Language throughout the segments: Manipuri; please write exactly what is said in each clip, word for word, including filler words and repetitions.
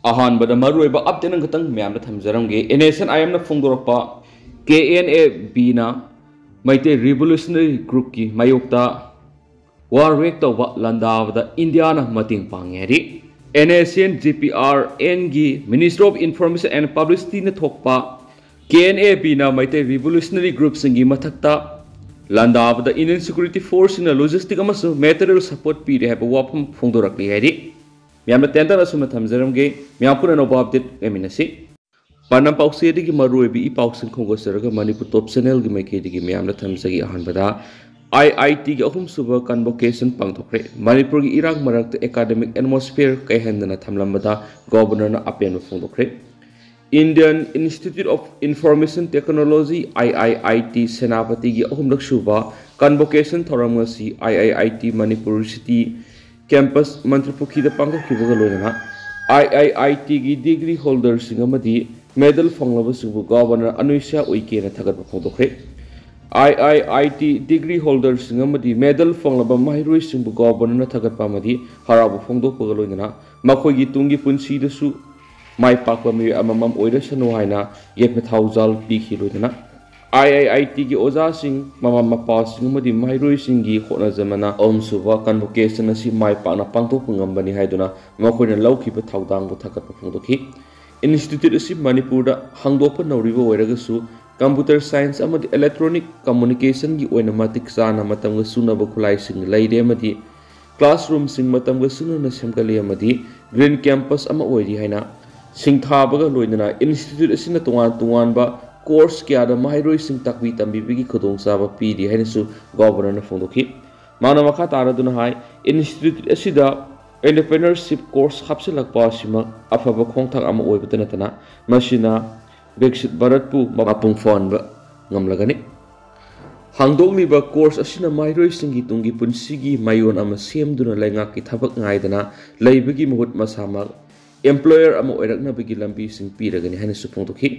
ꯑꯍꯥꯟꯕꯗ ꯃꯔꯨꯑꯣꯏꯕ ꯑꯞꯗꯦꯠ ꯑꯃꯈꯛꯇꯪ ꯃꯌꯥꯝꯗ ꯊꯝꯖꯔꯝꯒꯦ꯫ ꯑꯦꯟ ꯑꯦꯁ ꯑꯦꯟ ꯑꯥꯏ ꯑꯦꯝꯅ ꯐꯣꯡꯗꯣꯔꯛꯄ, ꯀꯦ ꯑꯦꯟ ꯑꯦ ꯕꯤꯅ ꯃꯩꯇꯩ ꯔꯤꯚꯣꯂꯨꯁꯅꯔꯤ ꯒ꯭ꯔꯨꯞꯀꯤ ꯃꯥꯌꯣꯛꯇ ꯋꯥꯔ ꯋꯦꯛ ꯇꯧꯕ ꯂꯥꯟꯗꯥꯕꯗ ꯏꯟꯗꯤꯌꯥꯅ ꯃꯇꯦꯡ ꯄꯥꯡꯉꯦ ꯍꯥꯏꯔꯤ꯫ N S N G P R ꯑꯦꯟꯒꯤ Ministry of Information and Publicityꯅ ꯊꯣꯛꯄ, ꯀꯦ ꯑꯦꯟ ꯑꯦ ꯕꯤꯅ ꯃꯩꯇꯩ ꯔꯤꯚꯣꯂꯨꯁꯅꯔꯤ ꯒ꯭ꯔꯨꯞꯁꯤꯡꯒꯤ ꯃꯊꯛꯇ ꯂꯥꯟꯗꯥꯕꯗ ꯏꯟꯗꯤꯌꯟ ꯁꯦꯀ꯭ꯌꯨꯔꯤꯇꯤ ꯐꯣꯔꯁꯁꯤꯡꯅ ꯂꯣꯖꯤꯁꯇꯤꯛ ꯑꯃꯁꯨꯡ ꯃꯦꯇꯔꯤꯌꯦꯜ ꯁꯄꯣꯔꯠ ꯄꯤꯔꯦ ꯍꯥꯏꯕ ꯋꯥꯐꯝ ꯐꯣꯡꯗꯣꯔꯛꯂꯤ ꯍꯥꯏꯔꯤ꯫ ꯃꯌꯥꯝꯅ ꯇꯦꯟꯇꯛꯅ ꯑꯁꯨꯝꯅ ꯊꯝꯖꯔꯝꯒꯦ꯫ ꯃꯌꯥꯝ ꯄꯨꯟꯅ ꯑꯅꯧꯕ ꯑꯞꯗꯦꯠ ꯂꯩꯃꯤꯟꯅꯁꯤ꯫ ꯄꯥꯟꯗꯝ ꯄꯥꯎꯆꯦꯗꯒꯤ ꯃꯔꯨꯑꯣꯏꯕ ꯏ ꯄꯥꯎꯁꯤꯡ ꯈꯣꯝꯒꯠꯆꯔꯒ ꯃꯅꯤꯄꯨꯔ ꯇꯣꯞ ꯆꯦꯅꯦꯜꯒꯤ ꯃꯥꯏꯀꯩꯗꯒꯤ ꯃꯌꯥꯝꯅ ꯊꯝꯖꯒꯦ꯫ ꯑꯍꯥꯟꯕꯗ, ꯑꯥꯏ ꯑꯥꯏ ꯇꯤꯒꯤ ꯑꯍꯨꯝꯁꯨꯕ ꯀꯟꯚꯣꯀꯦꯁꯟ ꯄꯥꯡꯊꯣꯛꯈ꯭ꯔꯦ꯫ ꯃꯅꯤꯄꯨꯔꯒꯤ ꯏꯔꯥꯡ ꯃꯔꯛꯇ ꯑꯦꯀꯥꯗꯃꯤꯛ ꯑꯦꯠꯃꯣꯁꯐꯤꯌꯔ ꯀꯥꯏꯍꯟꯗꯅ ꯊꯝꯂꯝꯕꯗ ꯒꯣꯕꯔꯅꯔꯅ ꯑꯄꯦꯟꯕ ꯐꯣꯡꯗꯣꯛꯈ꯭ꯔꯦ꯫ Indian Institute of Information Technology, I I I T, ꯁꯦꯅꯥꯄꯇꯤꯒꯤ ꯑꯍꯨꯝꯂꯛ ꯁꯨꯕ ꯀꯟꯚꯣꯀꯦꯁꯟ ꯊꯧꯔꯝ ꯉꯁꯤ ꯑꯥꯏ I I T Manipur city campus ꯃꯟꯇ꯭ꯔꯤꯄꯨꯈ꯭ꯔꯤꯗ ꯄꯥꯡꯊꯣꯛꯈꯤꯕꯒ ꯂꯣꯏꯅꯅ ꯑꯥꯏ ꯑꯥꯏ ꯑꯥꯏ ꯇꯤꯒꯤ ꯗꯤꯒ꯭ꯔꯤ ꯍꯣꯜꯗꯔꯁꯤꯡ ꯑꯃꯗꯤ ꯃꯦꯗꯜ ꯐꯪꯂꯕꯁꯤꯡꯕꯨ ꯒꯣꯕꯔꯅꯔ ꯑꯅꯨꯁ꯭ꯌꯥ ꯎꯏꯀꯦꯅ ꯊꯥꯒꯠꯄ ꯐꯣꯡꯗꯣꯛꯈ꯭ꯔꯦ꯫ ꯑꯥꯏ ꯑꯥꯏ ꯑꯥꯏ ꯇꯤ ꯗꯤꯒ꯭ꯔꯤ ꯍꯣꯜꯗꯔꯁꯤꯡ ꯑꯃꯗꯤ ꯃꯦꯗꯜ ꯐꯪꯂꯕ ꯃꯍꯩꯔꯣꯏꯁꯤꯡꯕꯨ ꯒꯣꯕꯔꯅꯔꯅ ꯊꯥꯒꯠꯄ ꯑꯃꯗꯤ ꯍꯔꯥꯎꯕ ꯐꯣꯡꯗꯣꯛꯄꯒ ꯂꯣꯏꯅꯅ ꯃꯈꯣꯏꯒꯤ ꯇꯨꯡꯒꯤ ꯄꯨꯟꯁꯤꯗꯁꯨ ꯃꯥꯏ ꯄꯥꯛꯄ ꯃꯤꯑꯣꯏ ꯑꯃꯃꯝ ꯑꯣꯏꯔꯁꯅꯨ ꯍꯥꯏꯅ ꯌꯥꯏꯐ ꯊꯧꯖꯥꯜ ꯄꯤꯈꯤ꯫ ꯂꯣꯏꯅꯅ ꯑꯥꯏ ꯑꯥꯏ ꯑꯥꯏ ꯇꯤꯒꯤ ꯑꯣꯖꯥꯁꯤꯡ, ꯃꯃꯥ ꯃꯄꯥꯁꯤꯡ ꯑꯃꯗꯤ ꯃꯍꯩꯔꯣꯏꯁꯤꯡꯒꯤ ꯍꯣꯠꯅꯖꯃꯅ ꯑꯍꯨꯝꯁꯨꯕ ꯀꯟꯚꯣꯀꯦꯁꯟ ꯑꯁꯤ ꯃꯥꯏ ꯄꯥꯛꯅ ꯄꯥꯡꯊꯣꯛꯄ ꯉꯝꯕꯅꯤ ꯍꯥꯏꯗꯨꯅ ꯃꯈꯣꯏꯅ ꯂꯧꯈꯤꯕ ꯊꯧꯗꯥꯡꯕꯨ ꯊꯥꯒꯠꯄ ꯐꯣꯡꯗꯣꯛꯈꯤ꯫ ꯏꯟꯁꯇꯤꯇ꯭ꯌꯨꯠ ꯑꯁꯤ ꯃꯅꯤꯄꯨꯔꯗ ꯍꯥꯡꯗꯣꯛꯄ ꯅꯧꯔꯤꯕ ꯑꯣꯏꯔꯒꯁꯨ, ꯀꯝꯄ꯭ꯌꯨꯇꯔ ꯁꯥꯏꯟꯁ ꯑꯃꯗꯤ ꯏꯂꯦꯛꯇ꯭ꯔꯣꯅꯤꯛ ꯀꯝꯃꯨꯅꯤꯀꯦꯁꯟꯒꯤ ꯑꯣꯏꯅ ꯃꯇꯤꯛ ꯆꯥꯅ ꯃꯇꯝꯒ ꯆꯨꯅꯕ ꯈꯨꯠꯂꯥꯏꯁꯤꯡ ꯂꯩꯔꯦ ꯑꯃꯗꯤ ꯀ꯭ꯂꯥꯁꯔꯨꯝꯁꯤꯡ ꯃꯇꯝꯒ ꯆꯨꯅꯅ ꯁꯦꯝꯒꯠꯂꯤ ꯑꯃꯗꯤ ꯒ꯭ꯔꯤꯟ ꯀꯦꯝꯄꯁ ꯑꯃ ꯑꯣꯏꯔꯤ ꯍꯥꯏꯅ ꯁꯤꯡꯊꯥꯕꯒ ꯂꯣꯏꯅꯅ ꯏꯟꯁꯇꯤꯇ꯭ꯌꯨꯠ ꯑꯁꯤꯅ ꯇꯣꯉꯥꯟ ꯇꯣꯉꯥꯟꯕ ꯀꯣꯔꯁ ꯀꯌꯥꯗ ꯃꯍꯩꯔꯣꯏꯁꯤꯡ ꯇꯥꯛꯄꯤ ꯇꯝꯕꯤꯕꯒꯤ ꯈꯨꯗꯣꯡꯆꯥꯕ ꯄꯤꯔꯤ ꯍꯥꯏꯅꯁꯨ ꯒꯣꯕꯔꯅꯔꯅ ꯐꯣꯡꯗꯣꯛꯈꯤ꯫ ꯃꯍꯥꯛꯅ ꯃꯈꯥ ꯇꯥꯔꯗꯨꯅ ꯍꯥꯏ, ꯏꯟꯁꯇꯤꯇ꯭ꯌꯨꯠ ꯑꯁꯤꯗ ꯑꯦꯟꯇꯔꯄ꯭ꯔꯦꯅꯔꯁꯤꯞ ꯀꯣꯔꯁ ꯍꯥꯞꯆꯤꯜꯂꯛꯄ ꯑꯁꯤꯃꯛ ꯑꯐꯕ ꯈꯣꯡꯊꯥꯡ ꯑꯃ ꯑꯣꯏꯕꯇ ꯅꯠꯇꯅ ꯃꯁꯤꯅ ꯕꯤꯛꯁꯤꯠ ꯚꯥꯔꯠꯄꯨ ꯃꯄꯨꯡ ꯐꯥꯍꯟꯕ ꯉꯝꯂꯒꯅꯤ꯫ ꯍꯥꯡꯗꯣꯛꯂꯤꯕ ꯀꯣꯔꯁ ꯑꯁꯤꯅ ꯃꯍꯩꯔꯣꯏꯁꯤꯡꯒꯤ ꯇꯨꯡꯒꯤ ꯄꯨꯟꯁꯤꯒꯤ ꯃꯥꯏꯑꯣꯟ ꯑꯃ ꯁꯦꯝꯗꯨꯅ ꯂꯩꯉꯥꯛꯀꯤ ꯊꯕꯛ ꯉꯥꯏꯗꯅ ꯂꯩꯕꯒꯤ ꯃꯍꯨꯠ ꯃꯁꯥꯃꯛ ꯑꯦꯝꯄ꯭ꯂꯣꯌꯔ ꯑꯃ ꯑꯣꯏꯔꯛꯅꯕꯒꯤ ꯂꯝꯕꯤꯁꯤꯡ ꯄꯤꯔꯒꯅꯤ ꯍꯥꯏꯅꯁꯨ ꯐꯣꯡꯗꯣꯛꯈꯤ꯫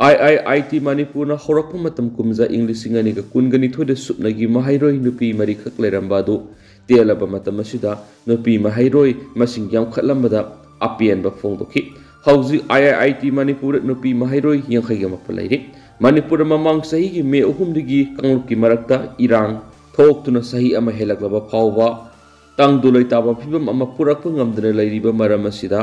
ꯑꯥꯏ ꯑꯥꯏ ꯑꯥꯏ ꯇꯤ ꯃꯅꯤꯄꯨꯔꯅ ꯍꯧꯔꯛꯄ ꯃꯇꯝ ꯀꯨꯝꯖꯥ ꯏꯪ ꯂꯤꯁꯤꯡ ꯑꯅꯤꯒ ꯀꯨꯟꯒ ꯅꯤꯊꯣꯏꯗ ꯁꯨꯞꯅꯒꯤ ꯃꯍꯩꯔꯣꯏ ꯅꯨꯄꯤ ꯃꯔꯤꯈꯛ ꯂꯩꯔꯝꯕ ꯑꯗꯨ ꯇꯦꯜꯂꯕ ꯃꯇꯝ ꯑꯁꯤꯗ ꯅꯨꯄꯤ ꯃꯍꯩꯔꯣꯏ ꯃꯁꯤꯡ ꯌꯥꯝꯈꯠꯂꯝꯕꯗ ꯑꯄꯦꯟꯕ ꯐꯣꯡꯗꯣꯛꯈꯤ꯫ ꯍꯧꯖꯤꯛ ꯑꯥꯏ ꯑꯥꯏ ꯑꯥꯏ ꯇꯤ ꯃꯅꯤꯄꯨꯔꯗ ꯅꯨꯄꯤ ꯃꯍꯩꯔꯣꯏ ꯌꯥꯡꯈꯩꯒ ꯃꯥꯄꯟ ꯂꯩꯔꯤ꯫ ꯃꯅꯤꯄꯨꯔꯗ ꯃꯃꯥꯡ ꯆꯍꯤꯒꯤ ꯃꯦ ꯑꯍꯨꯝꯗꯒꯤ ꯀꯥꯡꯂꯨꯞꯀꯤ ꯃꯔꯛꯇ ꯏꯔꯥꯡ ꯊꯣꯛꯇꯨꯅ ꯆꯍꯤ ꯑꯃ ꯍꯦꯜꯂꯛꯂꯕ ꯐꯥꯎꯕ ꯇꯪꯗꯨ ꯂꯩꯇꯥꯕ ꯐꯤꯕꯝ ꯑꯃ ꯄꯨꯔꯛꯄ ꯉꯝꯗꯅ ꯂꯩꯔꯤꯕ ꯃꯔꯝ ꯑꯁꯤꯗ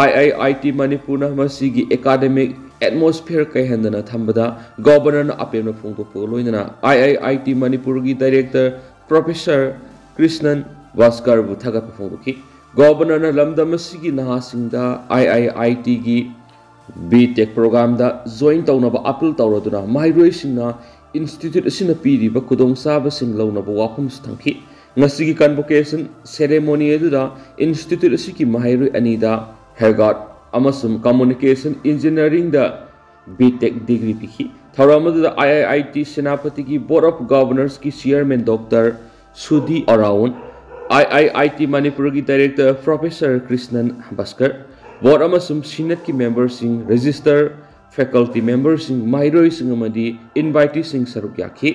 ꯑꯥꯏ ꯑꯥꯏ ꯑꯥꯏ ꯇꯤ ꯃꯅꯤꯄꯨꯔꯅ ꯃꯁꯤꯒꯤ academic atmosphere ꯀꯥꯏꯍꯟꯗꯅ ꯊꯝꯕꯗ Governorꯅ ꯑꯄꯦꯟꯕ ꯐꯣꯡꯗꯣꯛꯄꯒ ꯂꯣꯏꯅꯅ ꯑꯥꯏ ꯑꯥꯏ ꯑꯥꯏ ꯇꯤ ꯃꯅꯤꯄꯨꯔꯒꯤ Director Professor ꯀ꯭ꯔꯤꯁꯅꯟ ꯚꯥꯁꯀꯔꯕꯨ ꯊꯥꯒꯠꯄ ꯐꯣꯡꯗꯣꯛꯈꯤ꯫ Governorꯅ ꯂꯝꯗꯝ ꯑꯁꯤꯒꯤ ꯅꯍꯥꯁꯤꯡꯗ ꯑꯥꯏ ꯑꯥꯏ ꯑꯥꯏ ꯇꯤꯒꯤ B Tech programꯗ join ꯇꯧꯅꯕ appeal ꯇꯧꯔꯗꯨꯅ ꯃꯍꯩꯔꯣꯏꯁꯤꯡꯅ institute ꯑꯁꯤꯅ ꯄꯤꯔꯤꯕ ꯈꯨꯗꯣꯡꯆꯥꯕꯁꯤꯡ ꯂꯧꯅꯕ ꯋꯥꯐꯝꯁꯨ ꯊꯝꯈꯤ꯫ ꯉꯁꯤꯒꯤ convocation ceremony ꯑꯗꯨꯗ institute ꯑꯁꯤꯒꯤ ꯃꯍꯩꯔꯣꯏ ꯑꯅꯤꯗ Health ꯑꯃꯁꯨꯡ Communication Engineeringꯗ B Tech degree ꯄꯤꯈꯤ꯫ ꯊꯧꯔꯝ ꯑꯗꯨꯗ ꯑꯥꯏ ꯑꯥꯏ ꯑꯥꯏ ꯇꯤ ꯁꯦꯅꯥꯄꯇꯤꯒꯤ Board of Governorsꯀꯤ Chairman Doctor Sudhi Oraon, I I I T ꯃꯅꯤꯄꯨꯔꯒꯤ Director Professor Krishnan Bhaskar, board ꯑꯃꯁꯨꯡ senateꯀꯤ memberꯁꯤꯡ, register faculty memberꯁꯤꯡ, ꯃꯍꯩꯔꯣꯏꯁꯤꯡ ꯑꯃꯗꯤ inviteeꯁꯤꯡ ꯁꯔꯨꯛ ꯌꯥꯈꯤ꯫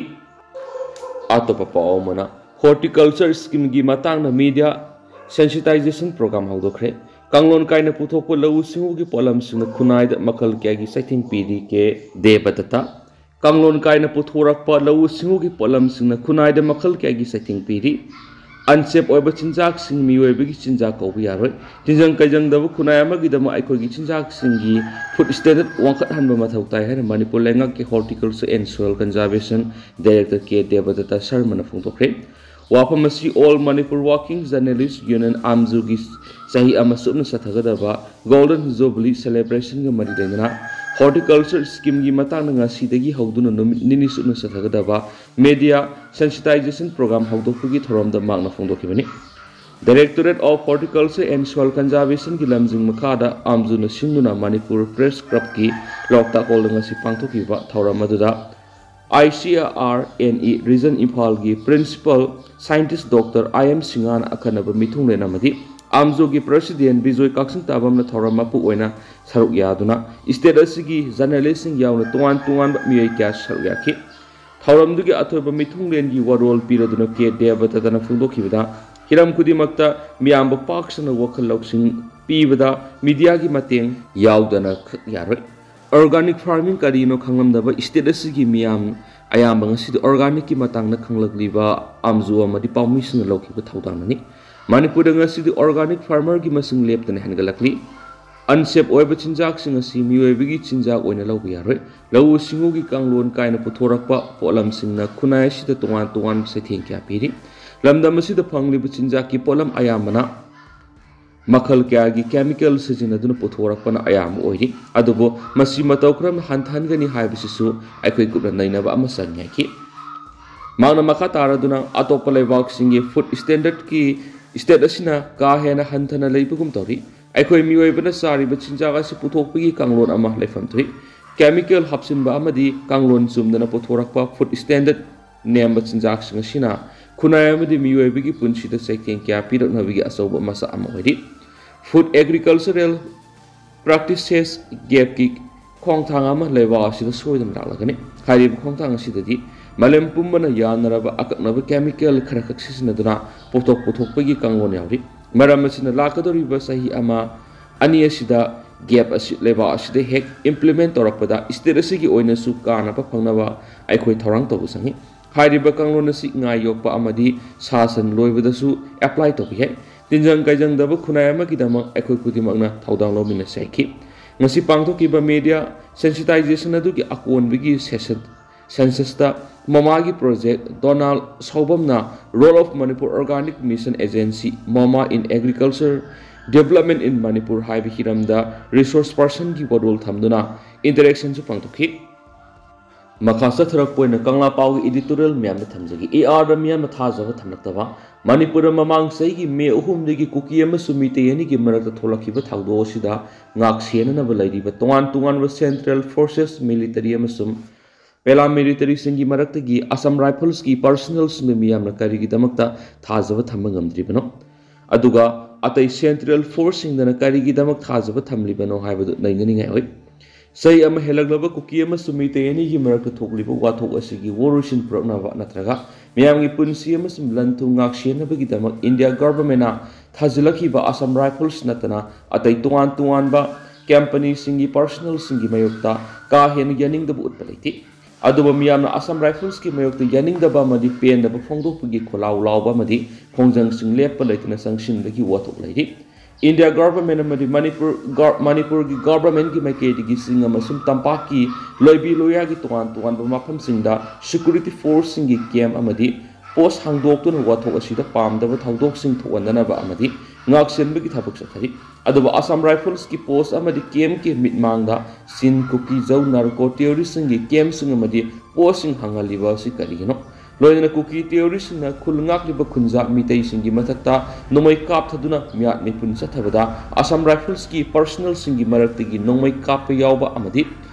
ꯑꯇꯣꯞꯄ ꯄꯥꯎ ꯑꯃꯅ, horticulture schemeꯒꯤ ꯃꯇꯥꯡꯗ media sensitization program ꯍꯧꯗꯣꯛꯈ꯭ꯔꯦ꯫ ꯀꯥꯡꯂꯣꯟ ꯀꯥꯏꯅ ꯄꯨꯊꯣꯛꯄ ꯂꯧꯎ ꯁꯤꯡꯎꯒꯤ ꯄꯣꯠꯂꯝꯁꯤꯡꯅ ꯈꯨꯟꯅꯥꯏꯗ ꯃꯈꯜ ꯀꯌꯥꯒꯤ ꯆꯩꯊꯦꯡ ꯄꯤꯔꯤ꯫ ꯀꯦ ꯗꯦꯕꯗꯠꯇ꯫ ꯀꯥꯡꯂꯣꯟ ꯀꯥꯏꯅ ꯄꯨꯊꯣꯔꯛꯄ ꯂꯧꯎ ꯁꯤꯡꯎꯒꯤ ꯄꯣꯠꯂꯝꯁꯤꯡꯅ ꯈꯨꯟꯅꯥꯏꯗ ꯃꯈꯜ ꯀꯌꯥꯒꯤ ꯆꯩꯊꯦꯡ ꯄꯤꯔꯤ꯫ Unsafe ꯑꯣꯏꯕ ꯆꯤꯟꯖꯥꯛꯁꯤꯡ ꯃꯤꯑꯣꯏꯕꯒꯤ ꯆꯤꯟꯖꯥꯛ ꯀꯧꯕ ꯌꯥꯔꯣꯏ꯫ ꯇꯤꯟꯖꯪ ꯀꯩꯖꯪꯗꯕ ꯈꯨꯟꯅꯥꯏ ꯑꯃꯒꯤꯗꯃꯛ ꯑꯩꯈꯣꯏꯒꯤ ꯆꯤꯟꯖꯥꯛꯁꯤꯡꯒꯤ food standard ꯋꯥꯡꯈꯠꯍꯟꯕ ꯃꯊꯧ ꯇꯥꯏ ꯍꯥꯏꯅ ꯃꯅꯤꯄꯨꯔ ꯂꯩꯉꯥꯛꯀꯤ Horticulture and Soil Conservation Director ꯀꯦ ꯗꯦꯕꯗꯠꯇ ꯁꯔꯃꯅ ꯐꯣꯡꯗꯣꯛꯈ꯭ꯔꯦ꯫ ꯋꯥꯐꯝ ꯑꯁꯤ All Manipur Working Journalist Union, ꯑꯥꯝꯖꯨꯒꯤ ꯆꯍꯤ ꯑꯃ ꯆꯨꯞꯅ ꯆꯠꯊꯒꯗꯕ Golden Jubilee celebrationꯒ ꯃꯔꯤ ꯂꯩꯅꯅ horticulture schemeꯒꯤ ꯃꯇꯥꯡꯗ ꯉꯁꯤꯗꯒꯤ ꯍꯧꯗꯨꯅ ꯅꯨꯃꯤꯠ ꯅꯤꯅꯤ ꯆꯨꯞꯅ ꯆꯠꯊꯒꯗꯕ media sensitization program ꯍꯧꯗꯣꯛꯄꯒꯤ ꯊꯧꯔꯝꯗ ꯃꯍꯥꯛꯅ ꯐꯣꯡꯗꯣꯛꯈꯤꯕꯅꯤ꯫ Directorate of Horticulture and Soil Conservationꯒꯤ ꯂꯝꯖꯤꯡ ꯃꯈꯥꯗ ꯑꯥꯝꯖꯨꯅ ꯁꯤꯟꯗꯨꯅ ꯃꯅꯤꯄꯨꯔ Press Clubꯀꯤ ꯂꯣꯛꯇꯥꯛ ꯍꯣꯜꯗ ꯉꯁꯤ ꯄꯥꯡꯊꯣꯛꯈꯤꯕ ꯊꯧꯔꯝ ꯑꯗꯨꯗ I C R N E Region ꯏꯝꯐꯥꯜꯒꯤ Principal Scientist Doctor I M ꯁꯤꯡꯍꯥꯅ ꯑꯈꯟꯅꯕ ꯃꯤꯊꯨꯡꯂꯦꯟ ꯑꯃꯗꯤ ꯑꯥꯝꯖꯨꯒꯤ President ꯕꯤꯖꯣꯏ ꯀꯥꯛꯆꯤꯡ ꯇꯥꯕꯝꯅ ꯊꯧꯔꯝ ꯃꯄꯨ ꯑꯣꯏꯅ ꯁꯔꯨꯛ ꯌꯥꯗꯨꯅ state ꯑꯁꯤꯒꯤ journalistꯁꯤꯡ ꯌꯥꯎꯅ ꯇꯣꯉꯥꯟ ꯇꯣꯉꯥꯟꯕ ꯃꯤꯑꯣꯏ ꯀꯌꯥ ꯁꯔꯨꯛ ꯌꯥꯈꯤ꯫ ꯊꯧꯔꯝꯗꯨꯒꯤ ꯑꯊꯣꯏꯕ ꯃꯤꯊꯨꯡꯂꯦꯟꯒꯤ ꯋꯥꯔꯣꯜ ꯄꯤꯔꯗꯨꯅ ꯀꯦ ꯗꯦꯕꯗꯠꯇꯅ ꯐꯣꯡꯗꯣꯛꯈꯤꯕꯗ ꯍꯤꯔꯝ ꯈꯨꯗꯤꯡꯃꯛꯇ ꯃꯤꯌꯥꯝꯕ ꯄꯥꯛ ꯁꯟꯅ ꯋꯥꯈꯜ ꯂꯧꯁꯤꯡ ꯄꯤꯕꯗ ꯃꯤꯗꯤꯌꯥꯒꯤ ꯃꯇꯦꯡ ꯌꯥꯎꯗꯅ ꯈꯛ ꯌꯥꯔꯣꯏ꯫ ꯑꯣꯔꯒꯥꯅꯤꯛ ꯐꯥꯔꯃꯤꯡ ꯀꯔꯤꯅꯣ ꯈꯪꯂꯝꯗꯕ ꯁ꯭ꯇꯦꯠ ꯑꯁꯤꯒꯤ ꯃꯤꯌꯥꯝ ꯑꯌꯥꯝꯕ ꯉꯁꯤꯗꯤ ꯑꯣꯔꯒꯥꯅꯤꯛꯀꯤ ꯃꯇꯥꯡꯗ ꯈꯪꯂꯛꯂꯤꯕ ꯑꯥꯝꯖꯨ ꯑꯃꯗꯤ ꯄꯥꯎꯃꯤꯁꯤꯡꯅ ꯂꯧꯈꯤꯕ ꯊꯧꯗꯥꯡꯅꯅꯤ꯫ ꯃꯅꯤꯄꯨꯔꯗ ꯉꯁꯤꯗꯤ ꯑꯣꯔꯒꯥꯅꯤꯛ ꯐꯥꯔꯃꯔꯒꯤ ꯃꯁꯤꯡ ꯂꯦꯞꯇꯅ ꯍꯦꯟꯒꯠꯂꯛꯂꯤ꯫ ꯑꯟꯁꯦꯞ ꯑꯣꯏꯕ ꯆꯤꯟꯖꯥꯛꯁꯤꯡ ꯑꯁꯤ ꯃꯤꯑꯣꯏꯕꯒꯤ ꯆꯤꯟꯖꯥꯛ ꯑꯣꯏꯅ ꯂꯧꯕ ꯌꯥꯔꯣꯏ꯫ ꯂꯧꯎ ꯁꯤꯡꯎꯒꯤ ꯀꯥꯡꯂꯣꯟ ꯀꯥꯏꯅ ꯄꯨꯊꯣꯔꯛꯄ ꯄꯣꯠꯂꯝꯁꯤꯡꯅ ꯈꯨꯟꯅꯥꯏ ꯑꯁꯤꯗ ꯇꯣꯉꯥꯟ ꯇꯣꯉꯥꯟꯕ ꯆꯩꯊꯦꯡ ꯀꯌꯥ ꯄꯤꯔꯤ꯫ ꯂꯝꯗꯝ ꯑꯁꯤꯗ ꯐꯪꯂꯤꯕ ꯆꯤꯟꯖꯥꯛꯀꯤ ꯄꯣꯠꯂꯝ ꯑꯌꯥꯝꯕꯅ ꯃꯈꯜ ꯀꯌꯥꯒꯤ ꯀꯦꯃꯤꯀꯦꯜ ꯁꯤꯖꯤꯟꯅꯗꯨꯅ ꯄꯨꯊꯣꯔꯛꯄꯅ ꯑꯌꯥꯝꯕ ꯑꯣꯏꯔꯤ꯫ ꯑꯗꯨꯕꯨ ꯃꯁꯤ ꯃꯇꯧ ꯀꯔꯝꯅ ꯍꯟꯊꯍꯟꯒꯅꯤ ꯍꯥꯏꯕꯁꯤꯁꯨ ꯑꯩꯈꯣꯏ ꯀꯨꯞꯅ ꯅꯩꯅꯕ ꯑꯃ ꯆꯪꯉꯤ ꯍꯥꯏꯈꯤ꯫ ꯃꯍꯥꯛꯅ ꯃꯈꯥ ꯇꯥꯔꯗꯨꯅ ꯑꯇꯣꯞꯄ ꯂꯩꯕꯥꯛꯁꯤꯡꯒꯤ ꯐꯨꯗ ꯁ꯭ꯇꯦꯟꯗꯔꯗꯀꯤ ꯁ꯭ꯇꯦꯠ ꯑꯁꯤꯅ ꯀꯥ ꯍꯦꯟꯅ ꯍꯟꯊꯅ ꯂꯩꯕꯒꯨꯝ ꯇꯧꯔꯤ꯫ ꯑꯩꯈꯣꯏ ꯃꯤꯑꯣꯏꯕꯅ ꯆꯥꯔꯤꯕ ꯆꯤꯟꯖꯥꯛ ꯑꯁꯤ ꯄꯨꯊꯣꯛꯄꯒꯤ ꯀꯥꯡꯂꯣꯟ ꯑꯃ ꯂꯩꯐꯝ ꯊꯣꯛꯏ꯫ ꯀꯦꯃꯤꯀꯦꯜ ꯍꯥꯞꯆꯤꯟꯕ ꯑꯃꯗꯤ ꯀꯥꯡꯂꯣꯟ ꯆꯨꯝꯗꯅ ꯄꯨꯊꯣꯔꯛꯄ ꯐꯨꯗ ꯁ꯭ꯇꯦꯟꯗꯔꯗ ꯅꯦꯝꯕ ꯆꯤꯟꯖꯥꯛꯁꯤꯡ ꯑꯁꯤꯅ ꯈꯨꯟꯅꯥꯏ ꯑꯃꯗꯤ ꯃꯤꯑꯣꯏꯕꯒꯤ ꯄꯨꯟꯁꯤꯗ ꯆꯩꯊꯦꯡ ꯀꯌꯥ ꯄꯤꯔꯛꯅꯕꯒꯤ ꯑꯆꯧꯕ ꯃꯆꯥꯛ ꯑꯃ ꯑꯣꯏꯔꯤ꯫ ꯐꯨꯗ ꯑꯦꯒ꯭ꯔꯤꯀꯜꯆꯔꯦꯜ ꯄ꯭ꯔꯥꯛꯇꯤꯁꯦꯁ ꯒꯦꯞꯀꯤ ꯈꯣꯡꯊꯥꯡ ꯑꯃ ꯂꯩꯕꯥꯛ ꯑꯁꯤꯗ ꯁꯣꯏꯗꯅ ꯂꯥꯛꯂꯒꯅꯤ꯫ ꯍꯥꯏꯔꯤꯕ ꯈꯣꯡꯊꯥꯡ ꯑꯁꯤꯗꯗꯤ ꯃꯥꯂꯦꯝ ꯄꯨꯝꯕꯅ ꯌꯥꯅꯔꯕ ꯑꯀꯛꯅꯕ ꯀꯦꯃꯤꯀꯦꯜ ꯈꯔꯈꯛ ꯁꯤꯖꯤꯟꯅꯗꯨꯅ ꯄꯣꯠꯊꯣꯛ ꯄꯨꯊꯣꯛꯄꯒꯤ ꯀꯥꯡꯂꯣꯟ ꯌꯥꯎꯔꯤ꯫ ꯃꯔꯝ ꯑꯁꯤꯅ ꯂꯥꯛꯀꯗꯧꯔꯤꯕ ꯆꯍꯤ ꯑꯃ ꯑꯅꯤ ꯑꯁꯤꯗ ꯒꯦꯞ ꯑꯁꯤ ꯂꯩꯕꯥꯛ ꯑꯁꯤꯗ ꯍꯦꯛ ꯏꯝꯄ꯭ꯂꯤꯃꯦꯟ ꯇꯧꯔꯛꯄꯗ ꯁ꯭ꯇꯦꯠ ꯑꯁꯤꯒꯤ ꯑꯣꯏꯅꯁꯨ ꯀꯥꯟꯅꯕ ꯐꯪꯅꯕ ꯑꯩꯈꯣꯏ ꯊꯧꯔꯥꯡ ꯇꯧꯕ ꯆꯪꯏ꯫ ꯍꯥꯏꯔꯤꯕ ꯀꯥꯡꯂꯣꯟ ꯑꯁꯤ ꯉꯥ ꯌꯣꯛꯄ ꯑꯃꯗꯤ ꯁꯥ ꯁꯟ ꯂꯣꯏꯕꯗꯁꯨ ꯑꯦꯄ꯭ꯂꯥꯏ ꯇꯧꯕ ꯌꯥꯏ꯫ ꯇꯤꯟꯖꯪ ꯀꯥꯏꯖꯪꯗꯕ ꯈꯨꯟꯅꯥꯏ ꯑꯃꯒꯤꯗꯃꯛ ꯑꯩꯈꯣꯏ ꯈꯨꯗꯤꯡꯃꯛꯅ ꯊꯧꯗꯥꯡ ꯂꯧꯃꯤꯟꯅꯁꯤ ꯍꯥꯏꯈꯤ꯫ ꯉꯁꯤ ꯄꯥꯡꯊꯣꯛꯈꯤꯕ ꯃꯤꯗꯤꯌꯥ ꯁꯦꯟꯁꯤꯇꯥꯏꯖꯦꯁꯟ ꯑꯗꯨꯒꯤ ꯑꯀꯣꯟꯕꯒꯤ ꯁꯦꯁꯟ, ꯁꯦꯟꯁꯁꯇ ꯃꯃꯥꯒꯤ ꯄ꯭ꯔꯣꯖꯦꯛ ꯗꯣꯅꯥꯜꯗ ꯁꯥꯎꯕꯝꯅ Role of Manipur Organic Mission Agency, MOMA in Agriculture Development in Manipur ꯍꯥꯏꯕ ꯍꯤꯔꯝꯗ ꯔꯤꯁꯣꯔꯁ ꯄꯔꯁꯟꯒꯤ ꯋꯥꯔꯣꯜ ꯊꯝꯗꯨꯅ ꯏꯟꯇꯔꯦꯛꯁꯟꯁꯨ ꯄꯥꯡꯊꯣꯛꯈꯤ꯫ ꯃꯈꯥ ꯆꯠꯊꯔꯛꯄ ꯑꯣꯏꯅ ꯀꯪꯂꯥ ꯄꯥꯎꯒꯤ ꯏꯗꯤꯇꯣꯔꯤꯌꯦꯜ ꯃꯌꯥꯝꯗ ꯊꯝꯖꯒꯦ꯫ ꯑꯦ ꯑꯥꯔꯗ ꯃꯤꯌꯥꯝꯅ ꯊꯥꯖꯕ ꯊꯝꯂꯛꯇꯕ꯫ ꯃꯅꯤꯄꯨꯔꯗ ꯃꯃꯥꯡ ꯆꯍꯤꯒꯤ ꯃꯦ ꯑꯍꯨꯝꯗꯒꯤ ꯀꯨꯀꯤ ꯑꯃꯁꯨꯡ ꯃꯤꯇꯩ ꯑꯅꯤꯒꯤ ꯃꯔꯛꯇ ꯊꯣꯛꯂꯛꯈꯤꯕ ꯊꯧꯗꯣꯛ ꯑꯁꯤꯗ ꯉꯥꯛ ꯁꯦꯟꯅꯅꯕ ꯂꯩꯔꯤꯕ ꯇꯣꯉꯥꯟ ꯇꯣꯉꯥꯟꯕ ꯁꯦꯟꯇ꯭ꯔꯦꯜ ꯐꯣꯔꯁꯦꯁ, ꯃꯤꯂꯤꯇꯔꯤ ꯑꯃꯁꯨꯡ ꯄꯦꯔꯥꯃꯤꯂꯤꯇꯔꯤꯁꯤꯡꯒꯤ ꯃꯔꯛꯇꯒꯤ ꯑꯁꯥꯝ ꯔꯥꯏꯐꯜꯁꯀꯤ ꯄꯔꯁꯅꯦꯜꯁꯤꯡꯗ ꯃꯤꯌꯥꯝꯅ ꯀꯔꯤꯒꯤꯗꯃꯛꯇ ꯊꯥꯖꯕ ꯊꯝꯕ ꯉꯝꯗ꯭ꯔꯤꯕꯅꯣ? ꯑꯗꯨꯒ ꯑꯇꯩ ꯁꯦꯟꯇ꯭ꯔꯦꯜ ꯐꯣꯔꯁꯁꯤꯡꯗꯅ ꯀꯔꯤꯒꯤꯗꯃꯛ ꯊꯥꯖꯕ ꯊꯝꯂꯤꯕꯅꯣ ꯍꯥꯏꯕꯗꯨ ꯅꯩꯅꯅꯤꯡꯉꯥꯏ ꯑꯣꯏ꯫ ꯆꯍꯤ ꯑꯃ ꯍꯦꯜꯂꯛꯂꯕ ꯀꯨꯀꯤ ꯑꯃꯁꯨꯡ ꯃꯤꯇꯩ ꯑꯅꯤꯒꯤ ꯃꯔꯛꯇ ꯊꯣꯛꯂꯤꯕ ꯋꯥꯊꯣꯛ ꯑꯁꯤꯒꯤ ꯋꯥꯔꯣꯏꯁꯤꯟ ꯄꯨꯔꯛꯅꯕ ꯅꯠꯇ꯭ꯔꯒ ꯃꯤꯌꯥꯝꯒꯤ ꯄꯨꯟꯁꯤ ꯑꯃꯁꯨꯡ ꯂꯟ ꯊꯨꯝ ꯉꯥꯛꯁꯦꯟꯅꯕꯒꯤꯗꯃꯛ ꯏꯟꯗꯤꯌꯥ ꯒꯚꯔꯟꯃꯦꯟꯅ ꯊꯥꯖꯤꯜꯂꯛꯈꯤꯕ ꯑꯁꯥꯝ ꯔꯥꯏꯐꯜꯁ ꯅꯠꯇꯅ ꯑꯇꯩ ꯇꯣꯉꯥꯟ ꯇꯣꯉꯥꯟꯕ ꯀꯝꯄꯅꯤꯁꯤꯡꯒꯤ ꯄꯥꯔꯁꯅꯦꯜꯁꯤꯡꯒꯤ ꯃꯥꯌꯣꯛꯇ ꯀꯥ ꯍꯦꯟꯅ ꯌꯥꯅꯤꯡꯗꯕ ꯎꯠꯄ ꯂꯩꯇꯦ꯫ ꯑꯗꯨꯕꯨ ꯃꯤꯌꯥꯝꯅ ꯑꯁꯥꯝ ꯔꯥꯏꯐꯜꯁꯀꯤ ꯃꯥꯌꯣꯛꯇ ꯌꯥꯅꯤꯡꯗꯕ ꯑꯃꯗꯤ ꯄꯦꯟꯗꯕ ꯐꯣꯡꯗꯣꯛꯄꯒꯤ ꯈꯣꯜꯂꯥꯎ ꯂꯥꯎꯕ ꯑꯃꯗꯤ ꯈꯣꯡꯖꯪꯁꯤꯡ ꯂꯦꯞꯄ ꯂꯩꯇꯅ ꯆꯪꯁꯤꯟꯕꯒꯤ ꯋꯥꯊꯣꯛ ꯂꯩꯔꯤ꯫ ꯏꯟꯗꯤꯌꯥ ꯒꯚꯔꯟꯃꯦꯟ ꯑꯃꯗꯤ ꯃꯅꯤꯄꯨꯔ ꯒ-, ꯃꯅꯤꯄꯨꯔꯒꯤ ꯒꯚꯔꯟꯃꯦꯟꯒꯤ ꯃꯥꯏꯀꯩꯗꯒꯤ ꯆꯤꯡ ꯑꯃꯁꯨꯡ ꯇꯝꯄꯥꯛꯀꯤ ꯂꯣꯏꯕꯤ ꯂꯣꯌꯥꯒꯤ ꯇꯣꯉꯥꯟ ꯇꯣꯉꯥꯟꯕ ꯃꯐꯝꯁꯤꯡꯗ ꯁꯦꯀ꯭ꯌꯨꯔꯤꯇꯤ ꯐꯣꯔꯁꯁꯤꯡꯒꯤ ꯀꯦꯝꯞ ꯑꯃꯗꯤ ꯄꯣꯁ ꯍꯥꯡꯗꯣꯛꯇꯨꯅ ꯋꯥꯊꯣꯛ ꯑꯁꯤꯗ ꯄꯥꯝꯗꯕ ꯊꯧꯗꯣꯛꯁꯤꯡ ꯊꯣꯛꯍꯟꯗꯅꯕ ꯑꯃꯗꯤ ꯉꯥꯛꯁꯦꯟꯕꯒꯤ ꯊꯕꯛ ꯆꯠꯊꯔꯤ꯫ ꯑꯗꯨꯕꯨ ꯑꯁꯥꯝ ꯔꯥꯏꯐꯜꯁꯀꯤ ꯄꯣꯁ ꯑꯃꯗꯤ ꯀꯦꯝꯞꯀꯤ ꯃꯤꯠꯃꯥꯡꯗ ꯆꯤꯟ, ꯀꯨꯀꯤ, ꯖꯧ, ꯅꯥꯔꯀꯣ ꯇꯦꯔꯣꯔꯤꯁꯁꯤꯡꯒꯤ ꯀꯦꯝꯞꯁꯤꯡ ꯑꯃꯗꯤ ꯄꯣꯁꯁꯤꯡ ꯍꯥꯡꯍꯜꯂꯤꯕ ꯑꯁꯤ ꯀꯔꯤꯒꯤꯅꯣ? ꯂꯣꯏꯅꯅ ꯀꯨꯀꯤ ꯇꯦꯔꯣꯔꯤꯁꯁꯤꯡꯅ ꯈꯨꯜ ꯉꯥꯛꯂꯤꯕ ꯈꯨꯟꯖꯥ ꯃꯤꯇꯩꯁꯤꯡꯒꯤ ꯃꯊꯛꯇ ꯅꯣꯡꯃꯩ ꯀꯥꯞꯊꯗꯨꯅ ꯃꯤꯍꯥꯠ ꯃꯤꯄꯨꯟ ꯆꯠꯊꯕꯗ ꯑꯁꯥꯝ ꯔꯥꯏꯐꯜꯁꯀꯤ ꯄꯥꯔꯁꯅꯦꯜꯁꯤꯡꯒꯤ ꯃꯔꯛꯇꯒꯤ ꯅꯣꯡꯃꯩ ꯀꯥꯞꯄ ꯌꯥꯎꯕ ꯑꯃꯗꯤ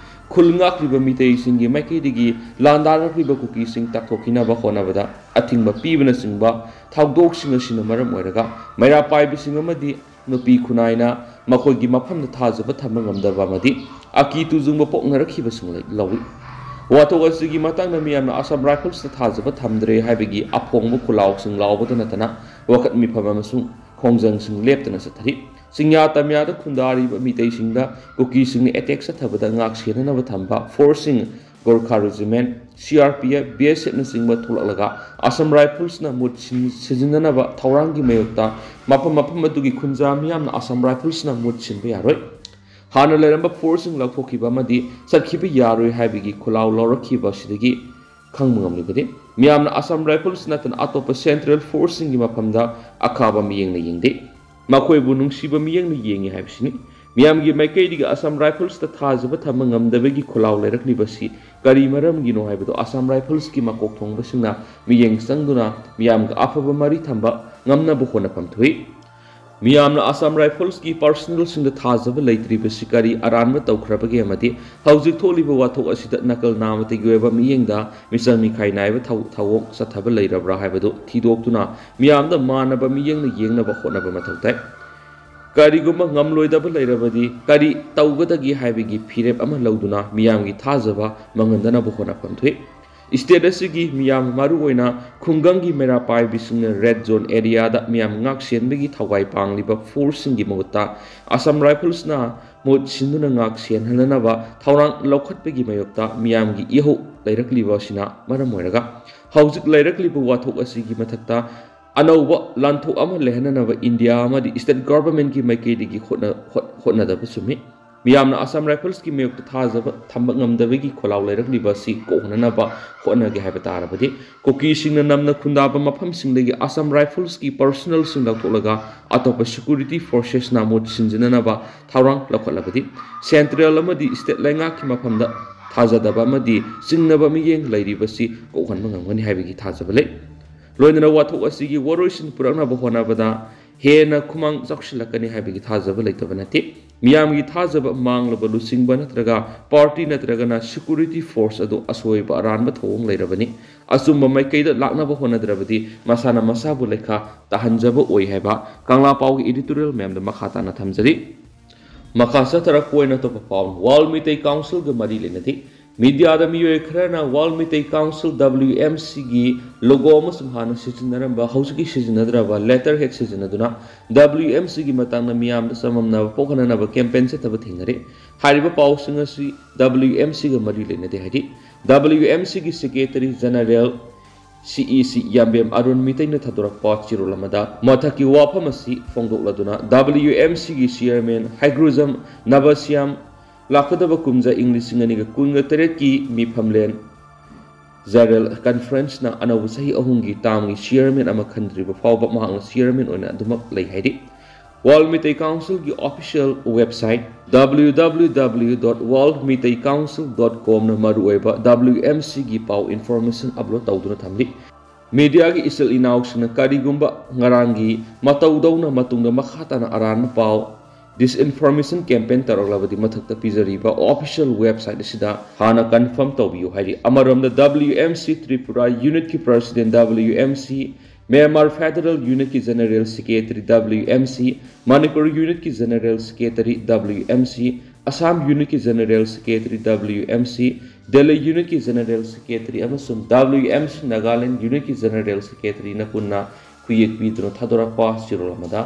ꯈꯨꯜ ꯉꯥꯛꯂꯤꯕ ꯃꯤꯇꯩꯁꯤꯡꯒꯤ ꯃꯥꯏꯀꯩꯗꯒꯤ ꯂꯥꯟꯗꯥꯔꯛꯂꯤꯕ ꯀꯨꯀꯤꯁꯤꯡ ꯇꯥꯛꯊꯣꯛꯈꯤꯅꯕ ꯍꯣꯠꯅꯕꯗ ꯑꯊꯤꯡꯕ ꯄꯤꯕꯅꯆꯤꯡꯕ ꯊꯧꯗꯣꯛꯁꯤꯡ ꯑꯁꯤꯅ ꯃꯔꯝ ꯑꯣꯏꯔꯒ ꯃꯩꯔꯥ ꯄꯥꯏꯕꯁꯤꯡ ꯑꯃꯗꯤ ꯅꯨꯄꯤ ꯈꯨꯟꯅꯥꯏꯅ ꯃꯈꯣꯏꯒꯤ ꯃꯐꯝꯗ ꯊꯥꯖꯕ ꯊꯝꯕ ꯉꯝꯗꯕ ꯑꯃꯗꯤ ꯑꯀꯤ ꯇꯨꯖꯨꯡꯕ ꯄꯣꯛꯅꯔꯛꯈꯤꯕꯁꯤꯡ ꯂꯩ-, ꯂꯧꯏ꯫ ꯋꯥꯊꯣꯛ ꯑꯁꯤꯒꯤ ꯃꯇꯥꯡꯗ ꯃꯤꯌꯥꯝꯅ ꯑꯁꯥꯝ ꯔꯥꯏꯐꯜꯁꯇ ꯊꯥꯖꯕ ꯊꯝꯗ꯭ꯔꯦ ꯍꯥꯏꯕꯒꯤ ꯑꯐꯣꯡꯕ ꯈꯨꯜꯂꯥꯎꯁꯤꯡ ꯂꯥꯎꯕꯗ ꯅꯠꯇꯅ ꯋꯥꯀꯠ ꯃꯤꯐꯝ ꯑꯃꯁꯨꯡ ꯈꯣꯡꯖꯪꯁꯤꯡ ꯂꯦꯞꯇꯅ ꯆꯠꯊꯔꯤ꯫ ꯆꯤꯡꯌꯥ ꯇꯝꯌꯥꯗ ꯈꯨꯟꯗꯥꯔꯤꯕ ꯃꯤꯇꯩꯁꯤꯡꯗ ꯀꯨꯀꯤꯁꯤꯡꯅ ꯑꯦꯇꯦꯛ ꯆꯠꯊꯕꯗ ꯉꯥꯛ ꯁꯦꯟꯅꯅꯕ ꯊꯝꯕ ꯐꯣꯔꯁꯁꯤꯡ, Gorkha regiment, C R P F, B S ꯑꯦꯐꯅꯆꯤꯡꯕ ꯊꯣꯛꯂꯛꯂꯒ ꯑꯁꯥꯝ ꯔꯥꯏꯐꯜꯁꯅ ꯃꯨꯠ ꯁꯤꯟ-, ꯁꯤꯖꯤꯟꯅꯅꯕ ꯊꯧꯔꯥꯡꯒꯤ ꯃꯥꯌꯣꯛꯇ ꯃꯐꯝ ꯃꯐꯝ ꯑꯗꯨꯒꯤ ꯈꯨꯟꯖꯥ ꯃꯤꯌꯥꯝꯅ ꯑꯁꯥꯝ ꯔꯥꯏꯐꯜꯁꯅ ꯃꯨꯠ ꯁꯤꯟꯕ ꯌꯥꯔꯣꯏ꯫ ꯍꯥꯟꯅ ꯂꯩꯔꯝꯕ ꯐꯣꯔꯁꯁꯤꯡ ꯂꯧꯊꯣꯛꯈꯤꯕ ꯑꯃꯗꯤ ꯆꯠꯈꯤꯕ ꯌꯥꯔꯣꯏ ꯍꯥꯏꯕꯒꯤ ꯈꯨꯜꯂꯥꯎ ꯂꯧꯔꯛꯈꯤꯕ ꯑꯁꯤꯗꯒꯤ ꯈꯪꯕ ꯉꯝꯂꯤꯕꯗꯤ ꯃꯤꯌꯥꯝꯅ ꯑꯁꯥꯝ ꯔꯥꯏꯐꯜꯁ ꯅꯠꯇꯅ ꯑꯇꯣꯞꯄ ꯁꯦꯟꯇ꯭ꯔꯦꯜ ꯐꯣꯔꯁꯁꯤꯡꯒꯤ ꯃꯐꯝꯗ ꯑꯈꯥꯕ ꯃꯤꯠꯌꯦꯡꯅ ꯌꯦꯡꯗꯦ꯫ ꯃꯈꯣꯏꯕꯨ ꯅꯨꯡꯁꯤꯕ ꯃꯤꯠꯌꯦꯡꯅ ꯌꯦꯡꯉꯤ ꯍꯥꯏꯕꯁꯤꯅꯤ꯫ ꯃꯤꯌꯥꯝꯒꯤ ꯃꯥꯏꯀꯩꯗꯒꯤ ꯑꯁꯥꯝ ꯔꯥꯏꯐꯜꯁꯇ ꯊꯥꯖꯕ ꯊꯝꯕ ꯉꯝꯗꯕꯒꯤ ꯈꯨꯜꯂꯥꯎ ꯂꯩꯔꯛꯂꯤꯕꯁꯤ ꯀꯔꯤ ꯃꯔꯝꯒꯤꯅꯣ ꯍꯥꯏꯕꯗꯨ ꯑꯁꯥꯝ ꯔꯥꯏꯐꯜꯁꯀꯤ ꯃꯀꯣꯛ ꯊꯣꯡꯕꯁꯤꯡꯅ ꯃꯤꯠꯌꯦꯡ ꯆꯪꯗꯨꯅ ꯃꯤꯌꯥꯝꯒ ꯑꯐꯕ ꯃꯔꯤ ꯊꯝꯕ ꯉꯝꯅꯕ ꯍꯣꯠꯅꯐꯝ ꯊꯣꯛꯏ꯫ ꯃꯤꯌꯥꯝꯅ ꯑꯁꯥꯝ ꯔꯥꯏꯐꯜꯁꯀꯤ ꯄꯥꯔꯁꯅꯦꯜꯁꯤꯡꯗ ꯊꯥꯖꯕ ꯂꯩꯇ꯭ꯔꯤꯕꯁꯤ ꯀꯔꯤ ꯑꯔꯥꯟꯕ ꯇꯧꯈ꯭ꯔꯕꯒꯦ ꯑꯃꯗꯤ ꯍꯧꯖꯤꯛ ꯊꯣꯛꯂꯤꯕ ꯋꯥꯊꯣꯛ ꯑꯁꯤꯗ ꯅꯥꯀꯜ ꯅꯥꯃꯇꯒꯤ ꯑꯣꯏꯕ ꯃꯤꯠꯌꯦꯡꯗ ꯃꯤꯆꯪ ꯃꯤꯈꯥꯏ ꯅꯥꯏꯕ ꯊꯧ-, ꯊꯧꯑꯣꯡ ꯆꯠꯊꯕ ꯂꯩꯔꯕ꯭ꯔꯥ ꯍꯥꯏꯕꯗꯨ ꯊꯤꯗꯣꯛꯇꯨꯅ ꯃꯤꯌꯥꯝꯗ ꯃꯥꯟꯅꯕ ꯃꯤꯠꯌꯦꯡꯅ ꯌꯦꯡꯅꯕ ꯍꯣꯠꯅꯕ ꯃꯊꯧ ꯇꯥꯏ꯫ ꯀꯔꯤꯒꯨꯝꯕ ꯉꯝꯂꯣꯏꯗꯕ ꯂꯩꯔꯕꯗꯤ ꯀꯔꯤ ꯇꯧꯒꯗꯒꯦ ꯍꯥꯏꯕꯒꯤ ꯐꯤꯔꯦꯞ ꯑꯃ ꯂꯧꯗꯨꯅ ꯃꯤꯌꯥꯝꯒꯤ ꯊꯥꯖꯕ ꯃꯥꯡꯍꯟꯗꯅꯕ ꯍꯣꯠꯅꯐꯝ ꯊꯣꯛꯏ꯫ State ꯑꯁꯤꯒꯤ ꯃꯤꯌꯥꯝ, ꯃꯔꯨꯑꯣꯏꯅ ꯈꯨꯡꯒꯪꯒꯤ ꯃꯩꯔꯥ ꯄꯥꯏꯕꯤꯁꯤꯡꯅ red zone areaꯗ ꯃꯤꯌꯥꯝ ꯉꯥꯛ ꯁꯦꯟꯕꯒꯤ ꯊꯧꯒꯥꯏ ꯄꯥꯡꯂꯤꯕ forceꯁꯤꯡꯒꯤ ꯃꯍꯨꯠꯇ Assam Riflesꯅ ꯃꯍꯨꯠ ꯁꯤꯟꯗꯨꯅ ꯉꯥꯛ ꯁꯦꯟꯍꯟꯅꯅꯕ ꯊꯧꯔꯥꯡ ꯂꯧꯈꯠꯄꯒꯤ ꯃꯥꯌꯣꯛꯇ ꯃꯤꯌꯥꯝꯒꯤ ꯏꯍꯧ ꯂꯩꯔꯛꯂꯤꯕ ꯑꯁꯤꯅ ꯃꯔꯝ ꯑꯣꯏꯔꯒ ꯍꯧꯖꯤꯛ ꯂꯩꯔꯛꯂꯤꯕ ꯋꯥꯊꯣꯛ ꯑꯁꯤꯒꯤ ꯃꯊꯛꯇ ꯑꯅꯧꯕ ꯂꯥꯟꯊꯣꯛ ꯑꯃ ꯂꯩꯍꯟꯅꯅꯕ India ꯑꯃꯗꯤ state governmentꯀꯤ ꯃꯥꯏꯀꯩꯗꯒꯤ ꯍꯣꯠꯅ-, ꯍꯣꯠ-, ꯍꯣꯠꯅꯗꯕ ꯆꯨꯝꯃꯤ꯫ ꯃꯤꯌꯥꯝꯅ Assam Riflesꯀꯤ ꯃꯥꯌꯣꯛꯇ ꯊꯥꯖꯕ ꯊꯝꯕ ꯉꯝꯗꯕꯒꯤ ꯈꯣꯜꯂꯥꯎ ꯂꯩꯔꯛꯂꯤꯕ ꯑꯁꯤ ꯀꯣꯛꯍꯟꯅꯅꯕ ꯍꯣꯠꯅꯒꯦ ꯍꯥꯏꯕ ꯇꯥꯔꯕꯗꯤ, ꯀꯨꯀꯤꯁꯤꯡꯅ ꯅꯝꯅ ꯈꯨꯟꯗꯥꯕ ꯃꯐꯝꯁꯤꯡꯗꯒꯤ Assam Riflesꯀꯤ personnelꯁꯤꯡ ꯂꯧꯊꯣꯛꯂꯒ ꯑꯇꯣꯞꯄ security forcesꯅ ꯃꯍꯨꯠ ꯁꯤꯟꯖꯤꯟꯅꯅꯕ ꯊꯧꯔꯥꯡ ꯂꯧꯈꯠꯂꯕꯗꯤ, central ꯑꯃꯗꯤ state ꯂꯩꯉꯥꯛꯀꯤ ꯃꯐꯝꯗ ꯊꯥꯖꯗꯕ ꯑꯃꯗꯤ ꯆꯤꯡꯅꯕ ꯃꯤꯠꯌꯦꯡ ꯂꯩꯔꯤꯕꯁꯤ ꯀꯣꯛꯍꯟꯕ ꯉꯝꯒꯅꯤ ꯍꯥꯏꯕꯒꯤ ꯊꯥꯖꯕ ꯂꯩ꯫ ꯂꯣꯏꯅꯅ ꯋꯥꯊꯣꯛ ꯑꯁꯤꯒꯤ ꯋꯥꯔꯣꯏꯁꯤꯟ ꯄꯨꯔꯛꯅꯕ ꯍꯣꯠꯅꯕꯗ ꯍꯦꯟꯅ ꯈꯨꯃꯥꯡ ꯆꯥꯎꯁꯤꯜꯂꯛꯀꯅꯤ ꯍꯥꯏꯕꯒꯤ ꯊꯥꯖꯕ ꯂꯩꯇꯕ ꯅꯠꯇꯦ꯫ ꯃꯤꯌꯥꯝꯒꯤ ꯊꯥꯖꯕ ꯃꯥꯡꯂꯕ ꯂꯨꯆꯤꯡꯕ ꯅꯠꯇ꯭ꯔꯒ party ꯅꯠꯇ꯭ꯔꯒꯅ security force ꯑꯗꯨ ꯑꯁꯣꯏꯕ ꯑꯔꯥꯟꯕ ꯊꯧꯑꯣꯡ ꯂꯩꯔꯕꯅꯤ꯫ ꯑꯆꯨꯝꯕ ꯃꯥꯏꯀꯩꯗ ꯂꯥꯛꯅꯕ ꯍꯣꯠꯅꯗ꯭ꯔꯕꯗꯤ ꯃꯁꯥꯅ ꯃꯁꯥꯕꯨ ꯂꯩꯈꯥ ꯇꯥꯍꯟꯖꯕ ꯑꯣꯏ ꯍꯥꯏꯕ ꯀꯪꯂꯥ ꯄꯥꯎꯒꯤ editorial ꯃꯌꯥꯝꯗ ꯃꯈꯥ ꯇꯥꯅ ꯊꯝꯖꯔꯤ꯫ ꯃꯈꯥ ꯆꯠꯊꯔꯛꯄ ꯑꯣꯏꯅ ꯑꯇꯣꯞꯄ ꯄꯥꯎ, World Meitei Councilꯒ ꯃꯔꯤ ꯂꯩꯅꯗꯦ꯫ Mediaꯗ ꯃꯤꯑꯣꯏ ꯈꯔꯅ World Meitei Council, WMCꯒꯤ logo ꯑꯃꯁꯨꯡ ꯍꯥꯟꯅ ꯁꯤꯖꯤꯟꯅꯔꯝꯕ, ꯍꯧꯖꯤꯛꯀꯤ ꯁꯤꯖꯤꯟꯅꯗ꯭ꯔꯕ letterhead ꯁꯤꯖꯤꯟꯅꯗꯨꯅ WMCꯒꯤ ꯃꯇꯥꯡꯗ ꯃꯤꯌꯥꯝꯗ ꯆꯃꯝꯅꯕ ꯄꯣꯛꯍꯟꯅꯅꯕ campaign ꯆꯠꯊꯕ ꯊꯦꯡꯅꯔꯤ꯫ ꯍꯥꯏꯔꯤꯕ ꯄꯥꯎꯁꯤꯡ ꯑꯁꯤ WMCꯒ ꯃꯔꯤ ꯂꯩꯅꯗꯦ ꯍꯥꯏꯔꯤ꯫ WMCꯒꯤ Secretary General, CEC, ꯌꯥꯝꯕꯦꯝ ꯑꯔꯨꯟ ꯃꯤꯇꯩꯅ ꯊꯥꯗꯣꯔꯛꯄ ꯆꯦꯔꯣꯜ ꯑꯃꯗ ꯃꯊꯛꯀꯤ ꯋꯥꯐꯝ ꯑꯁꯤ ꯐꯣꯡꯗꯣꯛꯂꯗꯨꯅ WMCꯒꯤ chairman ꯍꯩꯒ꯭ꯔꯨꯖꯝ ꯅꯕꯁ꯭ꯌꯥꯝ ꯂꯥꯛꯀꯗꯕ ꯀꯨꯝꯖꯥ ꯏꯪ ꯂꯤꯁꯤꯡ ꯑꯅꯤꯒ ꯀꯨꯟꯒ ꯇꯔꯦꯠꯀꯤ ꯃꯤꯐꯝꯂꯦꯟ General Conferenceꯅ ꯑꯅꯧꯕ ꯆꯍꯤ ꯑꯍꯨꯝꯒꯤ termꯒꯤ chairman ꯑꯃ ꯈꯟꯗ꯭ꯔꯤꯕ ꯐꯥꯎꯕ ꯃꯍꯥꯛꯅ chairman ꯑꯣꯏꯅ ꯑꯗꯨꯃꯛ ꯂꯩ ꯍꯥꯏꯔꯤ꯫ World Meitei Councilꯒꯤ official website W W W dot world meitei council dot comꯅ ꯃꯔꯨꯑꯣꯏꯕ WMCꯒꯤ ꯄꯥꯎ information upload ꯇꯧꯗꯨꯅ ꯊꯝꯂꯤ꯫ Mediaꯒꯤ ꯏꯆꯤꯜ ꯏꯅꯥꯎꯁꯤꯡꯅ ꯀꯔꯤꯒꯨꯝꯕ ꯉꯔꯥꯡꯒꯤ ꯃꯇꯧꯗꯧꯅ ꯃꯇꯨꯡꯗ ꯃꯈꯥ ꯇꯥꯅ ꯑꯔꯥꯟꯕ ꯄꯥꯎ, disinformation campaign ꯇꯧꯔꯛꯂꯕꯗꯤ ꯃꯊꯛꯇ ꯄꯤꯖꯔꯤꯕ official website ꯑꯁꯤꯗ ꯍꯥꯟꯅ confirm ꯇꯧꯕꯤꯌꯨ ꯍꯥꯏꯔꯤ꯫ ꯑꯃꯔꯣꯝꯗ WMC Tripura Unitꯀꯤ President, WMC Myanmar Federal Unitꯀꯤ General Secretary, WMC Manipur Unitꯀꯤ General Secretary, WMC ꯑꯁꯥꯝ ꯌꯨꯅꯤꯠꯀꯤ general secretary, W M C, Delhi ꯌꯨꯅꯤꯠꯀꯤ general secretary ꯑꯃꯁꯨꯡ ꯗꯕ꯭ꯂꯤꯌꯨ ꯑꯦꯝ ꯁꯤ ꯅꯥꯒꯥꯂꯦꯟ ꯌꯨꯅꯤꯠꯀꯤ ꯖꯦꯅꯔꯦꯜ ꯁꯦꯀ꯭ꯔꯦꯇꯔꯤꯅ ꯄꯨꯟꯅ ꯈꯨꯌꯦꯛ ꯄꯤꯗꯨꯅ ꯊꯥꯗꯣꯔꯛꯄ ꯆꯦꯔꯣꯜ ꯑꯃꯗ,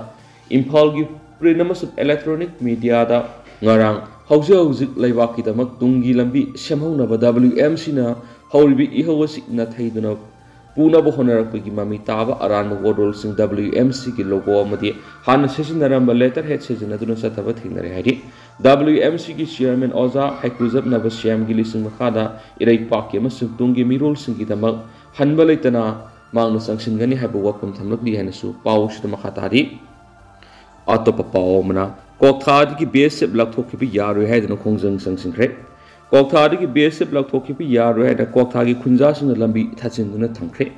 ꯏꯝꯐꯥꯜꯒꯤ ꯄ꯭ꯔꯤꯟ ꯑꯃꯁꯨꯡ ꯏꯂꯦꯛꯇ꯭ꯔꯣꯅꯤꯛ ꯃꯤꯗꯤꯌꯥꯗ ꯉꯔꯥꯡ, ꯍꯧꯖꯤꯛ ꯍꯧꯖꯤꯛ ꯂꯩꯕꯥꯛꯀꯤꯗꯃꯛ ꯇꯨꯡꯒꯤ ꯂꯝꯕꯤ ꯁꯦꯝꯍꯧꯅꯕ ꯗꯕ꯭ꯂꯤꯌꯨ ꯑꯦꯝ ꯁꯤꯅ ꯍꯧꯔꯤꯕ ꯏꯍꯧ ꯑꯁꯤ ꯅꯥꯊꯩꯗꯨꯅ ꯄꯨꯅꯕ ꯍꯣꯠꯅꯔꯛꯄꯒꯤ ꯃꯃꯤ ꯇꯥꯕ ꯑꯔꯥꯟꯕ ꯋꯥꯔꯣꯜꯁꯤꯡ, ꯗꯕ꯭ꯂꯤꯌꯨ ꯑꯦꯝ ꯁꯤꯒꯤ ꯂꯣꯒꯣ ꯑꯃꯗꯤ ꯍꯥꯟꯅ ꯁꯤꯖꯤꯟꯅꯔꯝꯕ ꯂꯦꯇꯔ ꯍꯦꯗ ꯁꯤꯖꯤꯟꯅꯗꯨꯅ ꯆꯠꯊꯕ ꯊꯦꯡꯅꯔꯦ ꯍꯥꯏꯔꯤ꯫ ꯗꯕ꯭ꯂꯤꯌꯨ ꯑꯦꯝ ꯁꯤꯒꯤ ꯆꯤꯌꯔꯃꯦꯟ ꯑꯣꯖꯥ ꯍꯩꯀ꯭ꯔꯨꯖꯞꯅꯕ ꯁ꯭ꯌꯥꯝꯒꯤ ꯂꯤꯁꯤꯡ ꯃꯈꯥꯗ ꯏꯔꯩꯄꯥꯛꯀꯤ ꯑꯃꯁꯨꯡ ꯇꯨꯡꯒꯤ ꯃꯤꯔꯣꯜꯁꯤꯡꯒꯤꯗꯃꯛ ꯍꯟꯕ ꯂꯩꯇꯅ ꯃꯥꯡꯅ ꯆꯪꯁꯤꯟꯒꯅꯤ ꯍꯥꯏꯕ ꯋꯥꯐꯝ ꯊꯝꯂꯛꯂꯤ ꯍꯥꯏꯅꯁꯨ ꯄꯥꯎꯁꯤꯗ ꯃꯈꯥ ꯇꯥꯔꯤ꯫ ꯑꯇꯣꯞꯄ ꯄꯥꯎ ꯑꯃꯅ, ꯀ꯭ꯋꯥꯛꯊꯥꯗꯒꯤ ꯕꯤ ꯑꯦꯁ ꯑꯦꯐ ꯂꯧꯊꯣꯛꯈꯤꯕ ꯌꯥꯔꯣꯏ ꯍꯥꯏꯗꯨꯅ ꯈꯣꯡꯖꯪ ꯆꯪꯁꯤꯟꯈ꯭ꯔꯦ꯫ ꯀ꯭ꯋꯥꯛꯊꯥꯗꯒꯤ ꯕꯤ ꯑꯦꯁ ꯑꯦꯐ ꯂꯧꯊꯣꯛꯈꯤꯕ ꯌꯥꯔꯣꯏ ꯍꯥꯏꯅ ꯀ꯭ꯋꯥꯛꯊꯥꯒꯤ ꯈꯨꯟꯖꯥꯁꯤꯡꯅ ꯂꯝꯕꯤ ꯊꯥꯖꯤꯟꯗꯨꯅ ꯊꯝꯈ꯭ꯔꯦ꯫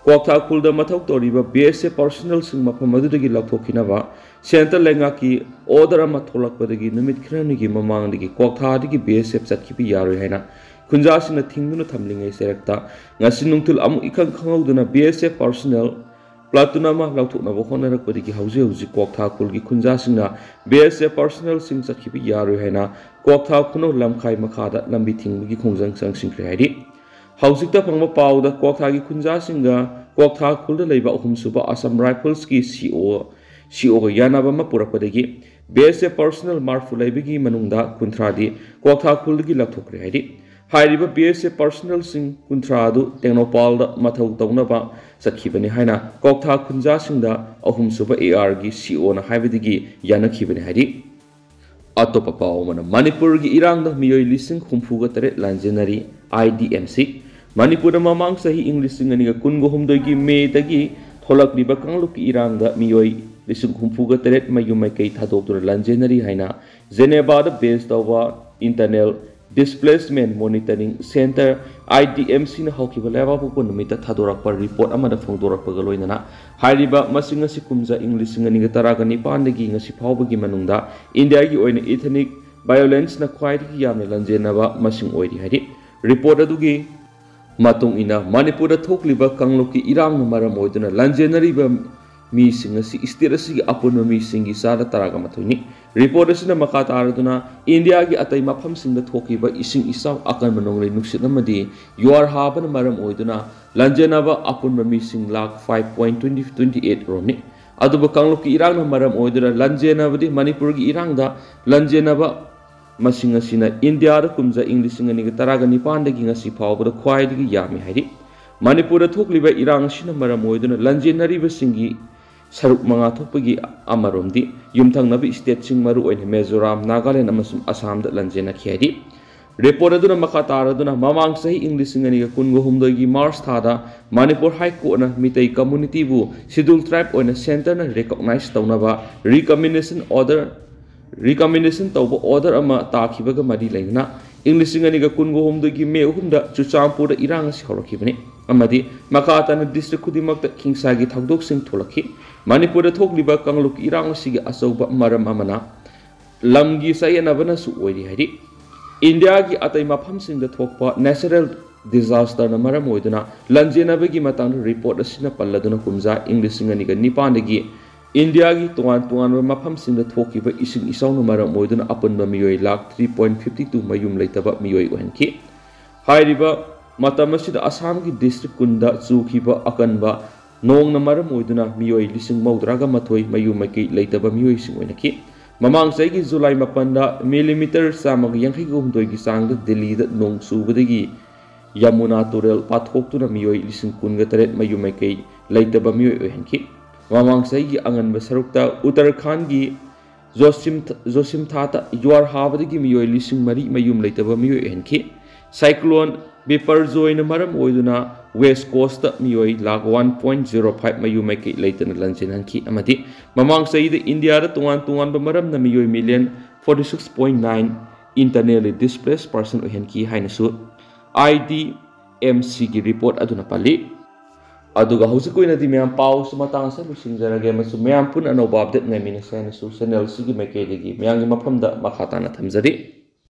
ꯀ꯭ꯋꯥꯛꯊꯥ ꯈꯨꯜꯗ ꯃꯊꯧ ꯇꯧꯔꯤꯕ ꯕꯤ ꯑꯦꯁ ꯑꯦꯐ ꯄꯥꯔꯁꯣꯅꯦꯜꯁꯤꯡ ꯃꯐꯝ ꯑꯗꯨꯗꯒꯤ ꯂꯧꯊꯣꯛꯈꯤꯅꯕ ꯁꯦꯟꯇꯔ ꯂꯩꯉꯥꯛꯀꯤ ꯑꯣꯔꯗꯔ ꯑꯃ ꯊꯣꯛꯂꯛꯄꯗꯒꯤ ꯅꯨꯃꯤꯠ ꯈꯔꯅꯤꯒꯤ ꯃꯃꯥꯡꯗꯒꯤ ꯀ꯭ꯋꯥꯛꯊꯥꯗꯒꯤ ꯕꯤ ꯑꯦꯁ ꯑꯦꯐ ꯆꯠꯈꯤꯕ ꯌꯥꯔꯣꯏ ꯍꯥꯏꯅ ꯈꯨꯟꯖꯥꯁꯤꯡꯅ ꯊꯤꯡꯗꯨꯅ ꯊꯝꯂꯤꯉꯩ ꯆꯩꯔꯛꯇ ꯉꯁꯤ ꯅꯨꯡꯊꯤꯜ ꯑꯃꯨꯛ ꯏꯈꯪ ꯈꯪꯍꯧꯗꯅ ꯕꯤ ꯑꯦꯁ ꯑꯦꯐ ꯄꯥꯔꯁꯣꯅꯦꯜ ꯄ꯭ꯂꯥꯇꯨꯟ ꯑꯃ ꯂꯧꯊꯣꯛꯅꯕ ꯍꯣꯠꯅꯔꯛꯄꯗꯒꯤ ꯍꯧꯖꯤꯛ ꯍꯧꯖꯤꯛ ꯀ꯭ꯋꯥꯛꯊꯥ ꯈꯨꯜꯒꯤ ꯈꯨꯟꯖꯥꯁꯤꯡꯅ ꯕꯤ ꯑꯦꯁ ꯑꯦꯐ ꯄꯥꯔꯁꯣꯅꯦꯜꯁꯤꯡ ꯆꯠꯈꯤꯕ ꯌꯥꯔꯣꯏ ꯍꯥꯏꯅ ꯀ꯭ꯋꯥꯛꯊꯥ ꯈꯨꯅꯧ ꯂꯝꯈꯥꯏ ꯃꯈꯥꯗ ꯂꯝꯕꯤ ꯊꯤꯡꯕꯒꯤ ꯈꯣꯡꯖꯪ ꯆꯪꯁꯤꯟꯈ꯭ꯔꯦ ꯍꯥꯏꯔꯤ꯫ ꯍꯧꯖꯤꯛꯇ ꯐꯪꯕ ꯄꯥꯎꯗ ꯀ꯭ꯋꯥꯛꯊꯥꯒꯤ ꯈꯨꯟꯖꯥꯁꯤꯡꯒ ꯀ꯭ꯋꯥꯛꯊꯥ ꯈꯨꯜꯗ ꯂꯩꯕ ꯑꯍꯨꯝꯁꯨꯕ ꯑꯁꯥꯝ ꯔꯥꯏꯐꯜꯁꯀꯤ ꯁꯤ ꯑꯣ, ꯁꯤ ꯑꯣꯒ ꯌꯥꯅꯕ ꯑꯃ ꯄꯨꯔꯛꯄꯗꯒꯤ ꯕꯤ ꯑꯦꯁ ꯑꯦꯐ ꯄꯥꯔꯁꯣꯅꯦꯜ ꯃꯔꯐꯨ ꯂꯩꯕꯒꯤ ꯃꯅꯨꯡꯗ ꯀꯨꯟꯊ꯭ꯔꯥꯗꯤ ꯀ꯭ꯋꯥꯛꯊꯥ ꯈꯨꯜꯗꯒꯤ ꯂꯧꯊꯣꯛꯈ꯭ꯔꯦ ꯍꯥꯏꯔꯤ꯫ ꯍꯥꯏꯔꯤꯕ ꯕꯤ ꯑꯦꯁ ꯑꯦꯐ ꯄꯥꯔꯁꯣꯅꯦꯜꯁꯤꯡ ꯀꯨꯟꯊ꯭ꯔꯥ ꯑꯗꯨ ꯇꯦꯡꯅꯧꯄꯥꯜꯗ ꯃꯊꯧ ꯇꯧꯅꯕ ꯆꯠꯈꯤꯕꯅꯤ ꯍꯥꯏꯅ ꯀ꯭ꯋꯥꯛꯊꯥ ꯈꯨꯟꯖꯥꯁꯤꯡꯗ ꯑꯍꯨꯝꯁꯨꯕ ꯑꯦ ꯑꯥꯔꯒꯤ ꯁꯤ ꯑꯣꯅ ꯍꯥꯏꯕꯗꯒꯤ ꯌꯥꯅꯈꯤꯕꯅꯤ ꯍꯥꯏꯔꯤ꯫ ꯑꯇꯣꯞꯄ ꯄꯥꯎ ꯑꯃꯅ, ꯃꯅꯤꯄꯨꯔꯒꯤ ꯏꯔꯥꯡꯗ ꯃꯤꯑꯣꯏ ꯂꯤꯁꯤꯡ ꯍꯨꯝꯐꯨꯒ ꯇꯔꯦꯠ ꯂꯥꯟꯖꯦꯟꯅꯔꯤ, ꯑꯥꯏ ꯗꯤ ꯑꯦꯝ ꯁꯤ꯫ ꯃꯅꯤꯄꯨꯔꯗ ꯃꯃꯥꯡ ꯆꯍꯤ ꯏꯪ ꯂꯤꯁꯤꯡ ꯑꯅꯤꯒ ꯀꯨꯟꯒ ꯍꯨꯝꯗꯣꯏꯒꯤ ꯃꯦꯗꯒꯤ ꯊꯣꯛꯂꯛꯂꯤꯕ ꯀꯥꯡꯂꯨꯞꯀꯤ ꯏꯔꯥꯡꯗ ꯃꯤꯑꯣꯏ ꯂꯤꯁꯤꯡ ꯍꯨꯝꯐꯨꯒ ꯇꯔꯦꯠ ꯃꯌꯨꯝ ꯃꯩꯀꯩ ꯊꯥꯗꯣꯛꯇꯨꯅ ꯂꯥꯟꯖꯦꯟꯅꯔꯤ ꯍꯥꯏꯅ ꯖꯦꯅꯦꯕꯥꯗ ꯕꯦꯖ ꯇꯧꯕ internal displacement monitoring centre, I D M ꯁꯤꯅ ꯍꯧꯈꯤꯕ ꯂꯩꯕꯥꯛꯄꯣꯛꯄ ꯅꯨꯃꯤꯠꯇ ꯊꯥꯗꯣꯔꯛꯄ ꯔꯤꯄꯣꯔꯠ ꯑꯃꯗ ꯐꯣꯡꯗꯣꯔꯛꯄꯒ ꯂꯣꯏꯅꯅ ꯍꯥꯏꯔꯤꯕ ꯃꯁꯤꯡ ꯑꯁꯤ ꯀꯨꯝꯖꯥ ꯏꯪ ꯂꯤꯁꯤꯡ ꯑꯅꯤꯒ ꯇꯔꯥꯒ ꯅꯤꯄꯥꯟꯗꯒꯤ ꯉꯁꯤ ꯐꯥꯎꯕꯒꯤ ꯃꯅꯨꯡꯗ ꯏꯟꯗꯤꯌꯥꯒꯤ ꯑꯣꯏꯅ ꯏꯊꯅꯤꯛ ꯚꯥꯏꯑꯣꯂꯦꯟꯁꯅ ꯈ꯭ꯋꯥꯏꯗꯒꯤ ꯌꯥꯝꯅ ꯂꯥꯟꯖꯦꯟꯅꯕ ꯃꯁꯤꯡ ꯑꯣꯏꯔꯤ ꯍꯥꯏꯔꯤ꯫ ꯔꯤꯄꯣꯔꯠ ꯑꯗꯨꯒꯤ ꯃꯇꯨꯡ ꯏꯟꯅ ꯃꯅꯤꯄꯨꯔꯗ ꯊꯣꯛꯂꯤꯕ ꯀꯥꯡꯂꯨꯞꯀꯤ ꯏꯔꯥꯡꯅ ꯃꯔꯝ ꯑꯣꯏꯗꯨꯅ ꯂꯥꯟꯖꯦꯟꯅꯔꯤꯕ ꯃꯤꯁꯤꯡ ꯑꯁꯤ state ꯑꯁꯤꯒꯤ ꯑꯄꯨꯟꯕ ꯃꯤꯁꯤꯡꯒꯤ ꯆꯥꯗ ꯇꯔꯥꯒ ꯃꯥꯊꯣꯏꯅꯤ꯫ Report ꯑꯁꯤꯅ ꯃꯈꯥ ꯇꯥꯔꯗꯨꯅ ꯏꯟꯗꯤꯌꯥꯒꯤ ꯑꯇꯩ ꯃꯐꯝꯁꯤꯡꯗ ꯊꯣꯛꯈꯤꯕ ꯏꯁꯤꯡ ꯏꯆꯥꯎ, ꯑꯀꯟꯕ ꯅꯣꯡꯂꯩ ꯅꯨꯡꯁꯤꯠ ꯑꯃꯗꯤ ꯌꯨꯍꯥꯔ ꯍꯥꯕꯅ ꯃꯔꯝ ꯑꯣꯏꯗꯨꯅ ꯂꯟꯖꯦꯟꯅꯕ ꯑꯄꯨꯟꯕ ꯃꯤꯁꯤꯡ lakh five point twenty twenty eight ꯔꯣꯝꯅꯤ꯫ ꯑꯗꯨꯕꯨ ꯀꯥꯡꯂꯨꯞꯀꯤ ꯏꯔꯥꯡꯅ ꯃꯔꯝ ꯑꯣꯏꯗꯨꯅ ꯂꯟꯖꯦꯟꯅꯕꯗꯤ ꯃꯅꯤꯄꯨꯔꯒꯤ ꯏꯔꯥꯡꯗ ꯂꯟꯖꯦꯟꯅꯕ ꯃꯁꯤꯡ ꯑꯁꯤꯅ ꯏꯟꯗꯤꯌꯥꯗ ꯀꯨꯝꯖꯥ ꯏꯪ ꯂꯤꯁꯤꯡ ꯑꯅꯤꯒ ꯇꯔꯥꯒ ꯅꯤꯄꯥꯟꯗꯒꯤ ꯉꯁꯤ ꯐꯥꯎꯕꯗ ꯈ꯭ꯋꯥꯏꯗꯒꯤ ꯌꯥꯝꯃꯤ ꯍꯥꯏꯔꯤ꯫ ꯃꯅꯤꯄꯨꯔꯗ ꯊꯣꯛꯂꯤꯕ ꯏꯔꯥꯡ ꯑꯁꯤꯅ ꯃꯔꯝ ꯑꯣꯏꯗꯨꯅ ꯂꯟꯖꯦꯟꯅꯔꯤꯕꯁꯤꯡꯒꯤ ꯁꯔꯨꯛ ꯃꯉꯥ ꯊꯣꯛꯄꯒꯤ ꯑꯃꯔꯣꯝꯗꯤ ꯌꯨꯝꯊꯪꯅꯕ stateꯁꯤꯡ, ꯃꯔꯨꯑꯣꯏꯅ ꯃꯤꯖꯣꯔꯥꯝ, ꯅꯥꯒꯥꯂꯦꯟ ꯑꯃꯁꯨꯡ ꯑꯁꯥꯝꯗ ꯂꯟꯖꯦꯟꯅꯈꯤ ꯍꯥꯏꯔꯤ꯫ Report ꯑꯗꯨꯅ ꯃꯈꯥ ꯇꯥꯔꯗꯨꯅ ꯃꯃꯥꯡ ꯆꯍꯤ ꯏꯪ ꯂꯤꯁꯤꯡ ꯑꯅꯤꯒ ꯀꯨꯟꯒ ꯍꯨꯝꯗꯣꯏꯒꯤ March ꯊꯥꯗ Manipur High Courtꯅ Meitei communityꯕꯨ Scheduled Tribe ꯑꯣꯏꯅ centreꯅ recognize ꯇꯧꯅꯕ recommendation order, recommendation ꯇꯧꯕ order ꯑꯃ ꯇꯥꯈꯤꯕꯒ ꯃꯔꯤ ꯂꯩꯅꯅ ꯏꯪ ꯂꯤꯁꯤꯡ ꯑꯅꯤꯒ ꯀꯨꯟꯒ ꯍꯨꯝꯗꯣꯏꯒꯤ May ꯑꯍꯨꯝꯗ ꯆꯨꯔꯆꯥꯟꯄꯨꯔꯗ ꯏꯔꯥꯡ ꯑꯁꯤ ꯍꯧꯔꯛꯈꯤꯕꯅꯤ ꯑꯃꯗꯤ ꯃꯈꯥ ꯇꯥꯅ district ꯈꯨꯗꯤꯡꯃꯛꯇ ꯍꯤꯡꯁꯥꯒꯤ ꯊꯧꯗꯣꯛꯁꯤꯡ ꯊꯣꯛꯂꯛꯈꯤ꯫ ꯃꯅꯤꯄꯨꯔꯗ ꯊꯣꯛꯂꯤꯕ ꯀꯥꯡꯂꯨꯞꯀꯤ ꯏꯔꯥꯡ ꯑꯁꯤꯒꯤ ꯑꯆꯧꯕ ꯃꯔꯝ ꯑꯃꯅ ꯂꯝꯒꯤ ꯆꯌꯦꯠꯅꯕꯅꯁꯨ ꯑꯣꯏꯔꯤ ꯍꯥꯏꯔꯤ꯫ ꯏꯟꯗꯤꯌꯥꯒꯤ ꯑꯇꯩ ꯃꯐꯝꯁꯤꯡꯗ ꯊꯣꯛꯄ natural disasterꯅ ꯃꯔꯝ ꯑꯣꯏꯗꯨꯅ ꯂꯟꯖꯦꯟꯅꯕꯒꯤ ꯃꯇꯥꯡꯗ report ꯑꯁꯤꯅ ꯄꯜꯂꯗꯨꯅ ꯀꯨꯝꯖꯥ ꯏꯪ ꯂꯤꯁꯤꯡ ꯑꯅꯤꯒ ꯅꯤꯄꯥꯟꯗꯒꯤ ꯏꯟꯗꯤꯌꯥꯒꯤ ꯇꯣꯉꯥꯟ ꯇꯣꯉꯥꯟꯕ ꯃꯐꯝꯁꯤꯡꯗ ꯊꯣꯛꯈꯤꯕ ꯏꯁꯤꯡ ꯏꯆꯥꯎꯅ ꯃꯔꯝ ꯑꯣꯏꯗꯨꯅ ꯑꯄꯨꯟꯕ ꯃꯤꯑꯣꯏ lakh three point fifty two ꯃꯌꯨꯝ ꯂꯩꯇꯕ ꯃꯤꯑꯣꯏ ꯑꯣꯏꯍꯟꯈꯤ꯫ ꯍꯥꯏꯔꯤꯕ ꯃꯇꯝ ꯑꯁꯤꯗ ꯑꯁꯥꯝꯒꯤ district ꯀꯨꯟꯗ ꯆꯨꯈꯤꯕ ꯑꯀꯟꯕ ꯅꯣꯡꯅ ꯃꯔꯝ ꯑꯣꯏꯗꯨꯅ ꯃꯤꯑꯣꯏ ꯂꯤꯁꯤꯡ ꯃꯧꯗ꯭ꯔꯥꯒ ꯃꯥꯊꯣꯏ ꯃꯌꯨꯝ ꯃꯩꯀꯩ ꯂꯩꯇꯕ ꯃꯤꯑꯣꯏꯁꯤꯡ ꯑꯣꯏꯅꯈꯤ꯫ ꯃꯃꯥꯡ ꯆꯍꯤꯒꯤ July ꯃꯥꯄꯟꯗ millimeter ꯆꯥꯝꯃꯒ ꯌꯥꯡꯈꯩꯒ ꯍꯨꯝꯗꯣꯏꯒꯤ ꯆꯥꯡꯗ ꯗꯤꯜꯂꯤꯗ ꯅꯣꯡ ꯆꯨꯕꯗꯒꯤ ꯌꯃꯨꯅꯥ ꯇꯨꯔꯦꯜ ꯄꯥꯊꯣꯛꯇꯨꯅ ꯃꯤꯑꯣꯏ ꯂꯤꯁꯤꯡ ꯀꯨꯟꯒ ꯇꯔꯦꯠ ꯃꯌꯨꯝ ꯃꯩꯀꯩ ꯂꯩꯇꯕ ꯃꯤꯑꯣꯏ ꯑꯣꯏꯍꯟꯈꯤ꯫ ꯃꯃꯥꯡ ꯆꯍꯤꯒꯤ ꯑꯉꯟꯕ ꯁꯔꯨꯛꯇ ꯎꯠꯇꯔꯈꯥꯟꯒꯤ ꯖꯣꯁꯤꯝ-, ꯖꯣꯁꯤꯝꯊꯥꯇ ꯌꯨꯍꯥꯔ ꯍꯥꯕꯗꯒꯤ ꯃꯤꯑꯣꯏ ꯂꯤꯁꯤꯡ ꯃꯔꯤ ꯃꯌꯨꯝ ꯂꯩꯇꯕ ꯃꯤꯑꯣꯏ ꯑꯣꯏꯍꯟꯈꯤ꯫ Cyclone ꯕꯤꯄꯔꯖꯣꯏꯅ ꯃꯔꯝ ꯑꯣꯏꯗꯨꯅ West Coastꯇ ꯃꯤꯑꯣꯏ lakh one point zero five ꯃꯌꯨꯝ ꯃꯩꯀꯩ ꯂꯩꯇꯅ ꯂꯟꯖꯦꯟꯍꯟꯈꯤ ꯑꯃꯗꯤ ꯃꯃꯥꯡ ꯆꯍꯤꯗ ꯏꯟꯗꯤꯌꯥꯗ ꯇꯣꯉꯥꯟ ꯇꯣꯉꯥꯟꯕ ꯃꯔꯝꯅ ꯃꯤꯑꯣꯏ million forty six point nine internally displaced person ꯑꯣꯏꯍꯟꯈꯤ ꯍꯥꯏꯅꯁꯨ IDMCꯒꯤ report ꯑꯗꯨꯅ ꯄꯜꯂꯤ꯫ ꯑꯗꯨꯒ ꯍꯧꯖꯤꯛꯀꯤ ꯑꯣꯏꯅꯗꯤ ꯃꯌꯥꯝ ꯄꯥꯎꯁꯤ ꯃꯇꯥꯡ ꯑꯁꯤꯗ ꯂꯣꯏꯁꯤꯟꯖꯔꯒꯦ ꯑꯃꯁꯨꯡ ꯃꯌꯥꯝ ꯄꯨꯟꯅ ꯑꯅꯧꯕ update ꯉꯥꯏꯃꯤꯟꯅꯁꯦ ꯍꯥꯏꯅꯁꯨ channelꯁꯤꯒꯤ ꯃꯥꯏꯀꯩꯗꯒꯤ ꯃꯌꯥꯝꯒꯤ ꯃꯐꯝꯗ ꯃꯈꯥ ꯇꯥꯅ ꯊꯝꯖꯔꯤ꯫